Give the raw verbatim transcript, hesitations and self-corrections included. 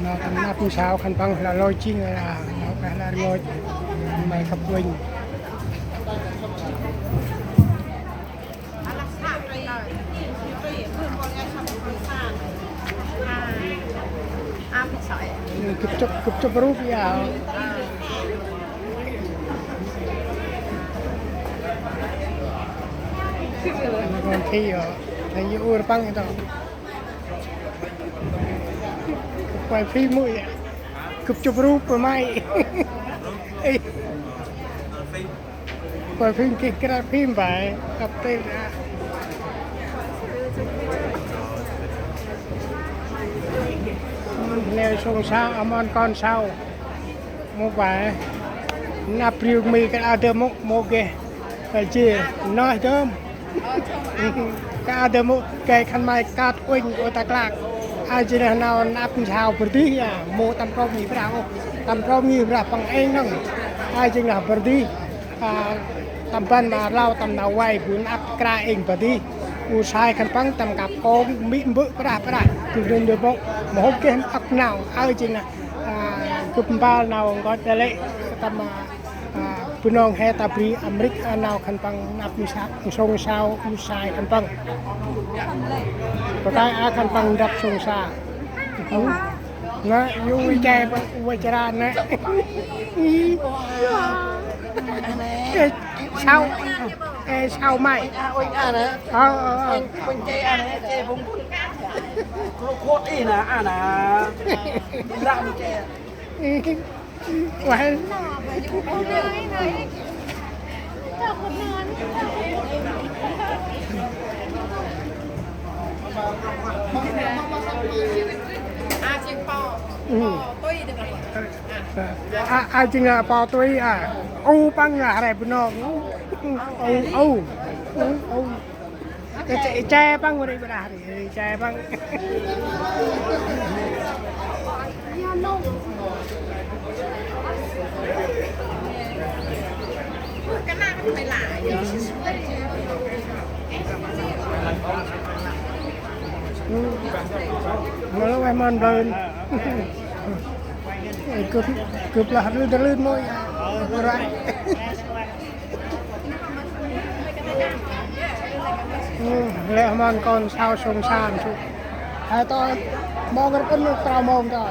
Nau tâm năp nsau khân păng lah lôi jêng lah nau kah lah rngôch. May khăp uănh. Gâp chŭp, gâp chŭp rup ya. Ngon thi yo. Nây yu ur păng ito. Quay phim mui ya. Gâp chŭp rup may. Ê. Quay phim kik kra phim bay. Kăp tê ra. Nê sông sa, amon kon sau. Mô pa, năp riu mi kơ a dơm mô, mô geh. Kơ jê, noh dơm. Kơ a dơm mô, geh khân may kat uănh ô ta klak. A jê nơh nau năp nsau bơrdih ya, mô tâm krôm ngih brah ô. Tâm krôm ngih brah păng êng nơng. A jê nơh bơrdih. A, tâm ban ma rlau tâm nau vay bu năp kra êng bơrdih. U sai khân păng tâm kăp kông, mi mbơ̆ brah brah. Gâp dơm dơm mô, mô hôp geh ăp nau. A jê nơh. A, gâp mpal nau nkoch đa lĕ tâm, a, a, Bunong he ta bri Amêrik, a, nau khân păng năp nsau, nsông nsau, nsai khân păng. Pơkai a khân păng ndrăp sông sa. Nă, yu i che păng, ua chra nă. Ê, sau, ê, sau may. Ơ, ơ, ơ. Uai. A, a, jêng a, po tui a. U păng a, hre Bunong. U, u, u, u. Ê, che, che păng ri bra ri, ê, che păng. Mơ lo ai mon bơn. Ê, gâp, gâp lah lưn lưn môi. Rai. Lĕ hmon kon sau sông sa sŭ. Hai tơ, mong rơp ŭn trau mong tơ.